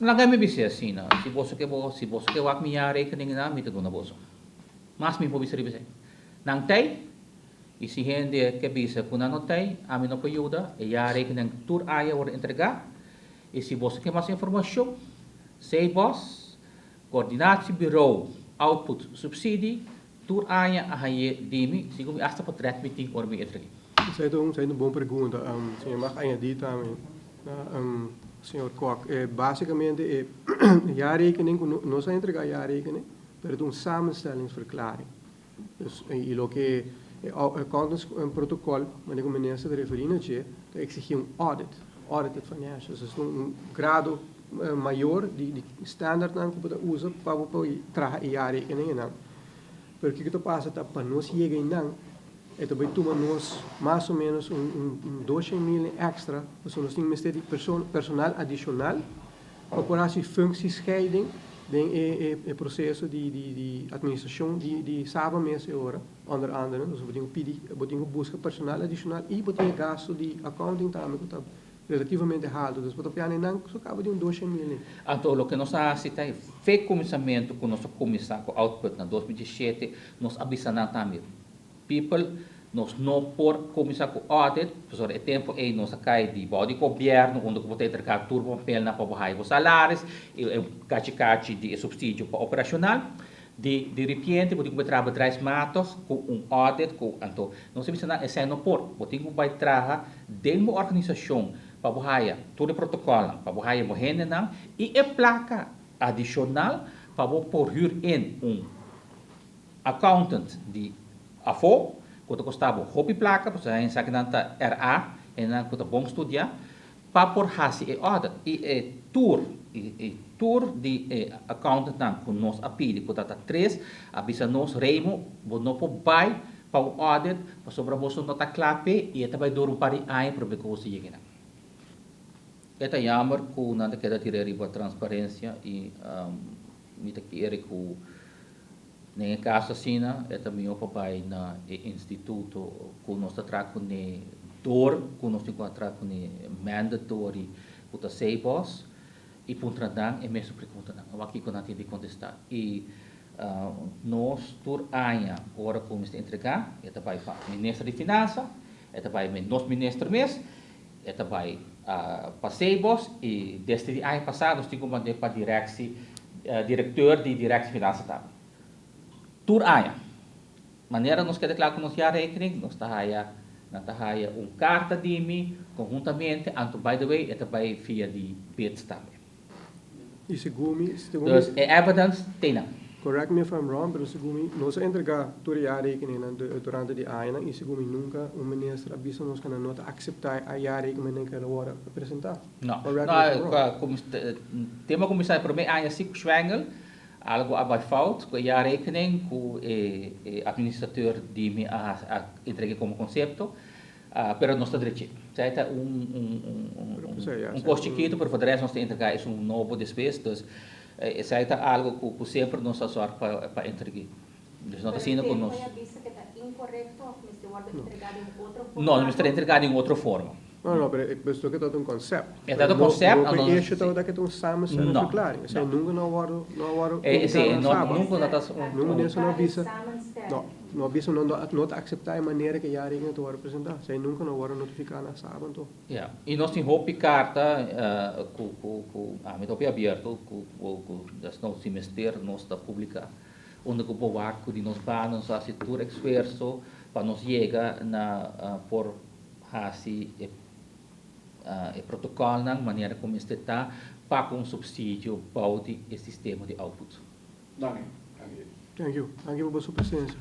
Laga mi bisa asina, si boso ke bo, si boso ke wak mi jaarrekeningennan, mi ta duna boso. Mas mi por bisa riba esei. Nan tei, i si hende ke bisa ku nan no tei, ami no por yuda, e jaarrekening tur aña wòrdu entregá, i si boso ke mas informashon, Cbos, Coördinatiebureau Output Subsidie, tur aña a hañ'é di mi, segun mi asta potrèt mi tin ora mi entreg'é. Esei ta un esei ta un bon pregunta. Si mi mag añadí tambe na señor Kok. Básicamente e jaarrekening ku nos a entregá jaarrekening, pero ta un samenstellingsverklaring. Dus i loke e accountants protocol, manera ku minister ta referí na dje, ta eksigí un audit, audited financials. Dus ta un grado mayor di standardnan ku bo ta usa pa bo por traha e jaarrekeningennan. Pero kiko ta pasa ta pa nos yega einan e ta bai tuma nos mas o menos un doshen mil extra pasobra nos tin mester di personal adishonal pa por hasi functiescheiding den e proceso di administracion di Saba mes e ora, onder andere. Dus bo tin ku pidi, bo tin ku buska personal adishonal i bo tin e gasto di accounting tambe ku ta relativamente haltu. Dus bo ta piana einan so kaba di un 200 mil ei. Anto loke nos a hasi ta e fe kuminsamentu ku nos a kuminsá ku output na 2017, nos a bisa nan tambe, People, nos no por kuminsá ku audit, pasobra e tempu ei nos a kai di bou di gobièrnu unda ku bo ta entregá tur bo papelnan pa bo haña bo salaris i e kachi kachi di e supsidio pa operashonal. Di di ripiente bo tin ku bai traha bedrijfsmatig ku un audit ku anto nos a bisa nan esei no por, bo tin ku bai traha den bo organisashon pa bo haya tur e protokòlnan, pa bo haya bo hendenan i e plaka adishonal pa bo por hür in un accountant di afó ku ta kosta bo hopi plaka pasobra esakinan ta RA, hendenan ku ta bon studiá, pa por hasi e audit. I e tur i tur di e accountantnan ku nos a pidi ku ta ta tres a bisa nos, Remo, bo no por bai pa un audit pasobra boso no ta kla p'e i e ta bai dura un par di aña promé ku boso yega nan. E ta jammer ku nan ta keda tira riba transparensia i mi ta kere ku Den e kaso asina e ta mihó pa bai na e instituto ku nos ta traha kuné dor ku nos tin ku a traha kuné mandatory ku ta Cbos i puntra nan e mesun preguntanan. Awor kiko nan tin di kontestá. I nos tur aña ora ku mester entregá e ta bai pa minister di finansa, e ta bai nos minister mes, e ta bai pa Cbos i desde di aña pasá nos tin ku mand'é pa direksi direkteur di direksi finansa tambe. Tur aña. Manera nos keda kla ku nos jaarrekening nos ta haya nan ta haya un karta di mi konhuntamente anto by the way e ta bai via di bits tambe. I segun mi, segun mi. Dus e evidence tin nan. Correct me if I'm wrong, pero segun mi nos a entrega tur e jaarrekeningnan durante di añanan i segun mi nunca un minister a bisa nos cu nan no ta acepta e jaarrekening cu el a worde presenta. No. Correct me if I'm wrong. Tema a cuminsa e prome aña si cu Schwengel, algo a bay fout cu e jaarrekening cu e administrateur di mi a entrega como concepto. Pero nos ta drechi. Esei ta un un kos chikitu, pero for de rest nos ta entregá esun nobo despues. Dus esei ta algo ku semper nos ta sòrg pa entreg'é. Dus no ta asina ku nos. Pero tempu a bisa ku ta inkorekto òf mester wòrdu entregá den un otro formato? No, mester entregá den un otro forma. No, no, pero e ta un konsèpt. E ta un konsèpt. No ku e esho tabata ku ta un samenstellingsverklaring. Esei nunka no a wòrdu no a wòrdu publiká na Saba. Nunka no ta un. Nunka eso no a bisa. No. No a bisa no no ta akseptá e manera ku e jaarrekening ta wòrdu presentá. Esei nunka no a wòrdu notifiká na Saba anto. Ya. I nos tin hopi karta ku ku ku ami ta hopi abierto ku ku desnoud si mester nos ta publiká. Unda ku por wak ku di nos banda nos a hasi tur esfuerso pa nos yega na por hasi e e protokòlnan manera ku mester ta pa ku un supsidio bou di e sistema di output. Danki. Danki. Thank you. Danki pa boso presensia.